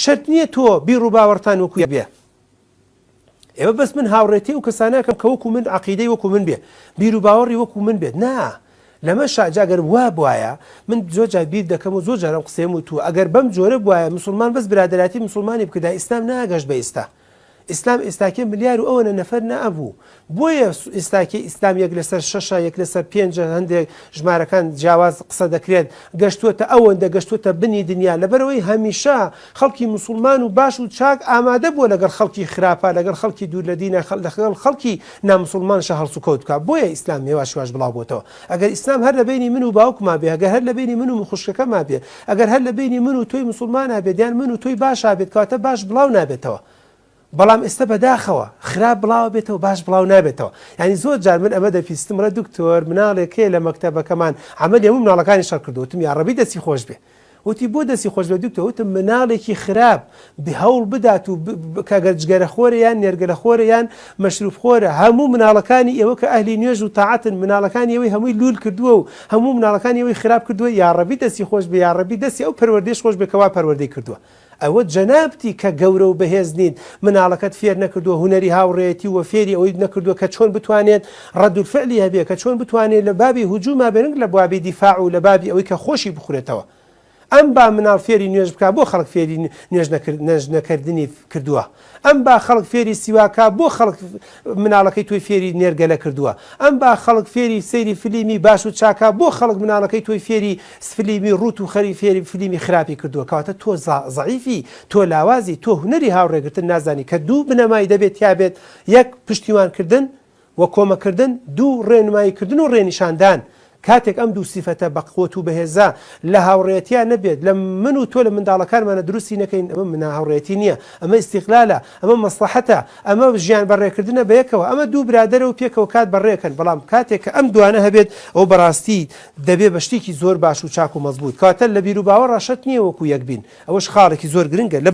شەرت نییە تۆ بیر و باوەڕتان وەکو یەک بێ. ئێوە بەس من هاوڕێتی ئەو کەسانە ئەکەم کە وەکو من عەقیدەی وەکو من بێ، بیر و باوەڕی وەکو من بێت. نا! لەمەشا جا گەر وا بوایە، من زۆر جار بیر دەکەم و زۆر جار ئەم قسەیەم وتووە، ئەگەر بەم جۆرە بوایە موسڵمان بەس برادەرایەتی موسڵمانی بکردایە ئیسلام ناگەشت بە ئیستا. ئیسلام ئێستاکێ ملیار و ئەوەنە نەفەر نەئەبوو بۆیە ئێستاکێ ئیسلام یەک لەسەر شەشە یەک لەسەر پێنجە هەندێک ژمارەکان جیاواز قسە دەکرێت گەشتووەتە ئەوەندە گەشتووەتە بنی دنیا لەبەرئەوەی هەمیشە خەڵکی موسڵمان و باش و چاک ئامادە بووە لەگەڵ خەڵکی خراپە لەگەڵ خەڵکی دوور لە دینە لەگەڵ خەڵکی ناموسڵمانشە هەڵسوکەوت بکا بۆیە ئیسلام هێواش هێواش بڵاو بۆتەوە ئەگەر ئیسلام هەر لە بەینی من و باوکما بێ ئەگەر هەر لە بەینی من و خوشکەکەما بێ ئەگەر هەر لە بەینی من و تۆی موسڵمانا بێت یان من و تۆی باشا بێت کەواتە باش بڵاو نابێتەوە بەڵام ئێستا بەداخەوە خراپ بڵاوە بێتەوە باش بڵاو نابێتەوە یعنی زۆر جار من ئەمە دەپیستم ڕێ دکتۆر مناڵێک هەیە لە مەکتەبەکەمان عەمەلی هەموو مناڵەکانی شەڕ کردووە وتم یاڕەبی دەستی خۆش بێ وتی بۆ دەستی خۆش بێت دکتۆر؟ وتم مناڵێکی خراپ هەوڵ بدات و کە گەر جگەرە خۆرە یان نێرگەلە خۆرە یان مەشروب خۆرە هەموو مناڵەکانی ئێوە کە ئەهلی نوێژ و تاعەتن مناڵەکانی ئێوەی هەمووی لول کردووە و هەموو مناڵەکانی ئێوەی خراپ کردووە یاڕەبی دەستی خۆش بێ یاڕەبی دەستی ئەو پەروەردەیش خۆش بێ کە وا پەروەردەی کردووە ئەوە جەنابتی کە گەورە و بەهێز نیت مناڵەکەت فێر نەکردووە هونەری هاوڕێیەتی و فێری ئەوەی نەکردووە کە چۆن بتوانێت رد الفعلی هەبێ کە چۆن بتوانێت لە بابی هجوما بێ نەک لە بابی دیفاع و لە بابی ئەوەی کە خۆشی بخورێتەوە ئەم با مناڵ فێری نوێژ بکا بۆ خەڵک فێری نوێژ نەکرد نەکردنی کردووە ئەم با خەڵک فێری سیواکا بۆ خەڵک مناڵەکەی تۆی فێری نێرگەلە کردووە ئەم با خەڵک فێری سەیری فلیمی باش و چاکا بۆ خەڵک مناڵەکەی تۆی فێری فلیمی ڕووت و خەری فێری فلیمی خراپی کردووە کەواتە تۆ زەعیفی تۆ لاوازی تۆ هونەری هاوڕێگرتن نازانی کە دوو بنەمای دەبێت تیابێت یەک پشتیوان کردن و کۆمەک کردن، دوو ڕێنمایی کردن و ڕێنیشاندان، کاتێک ئەم دوو سیفەتە بە قوت و بەهێزە لە هاوڕێیەتیا نەبێت لە من و تۆ لە منداڵەکانمانە دروستی نەکەین ئەمە منا هاوڕێیەتی نییە ئەمە ئیستیغلالە ئەمە مەسڵەحەتە ئەمە ژیان بەڕێکردنە بەیەکەوە ئەمە دوو برادەرە و پێکەوە کات بەڕێکەن بەڵام کاتێک کە ئەم دوانە هەبێت ئەوە بەڕاستی دەبێ بە شتێکی زۆر باش و چاک و مەزبووت کەواتە لە بیروباوەڕا شەرت نییە وەکو یەک بین ئەوەش خاڵێکی زۆر گرنگە لە.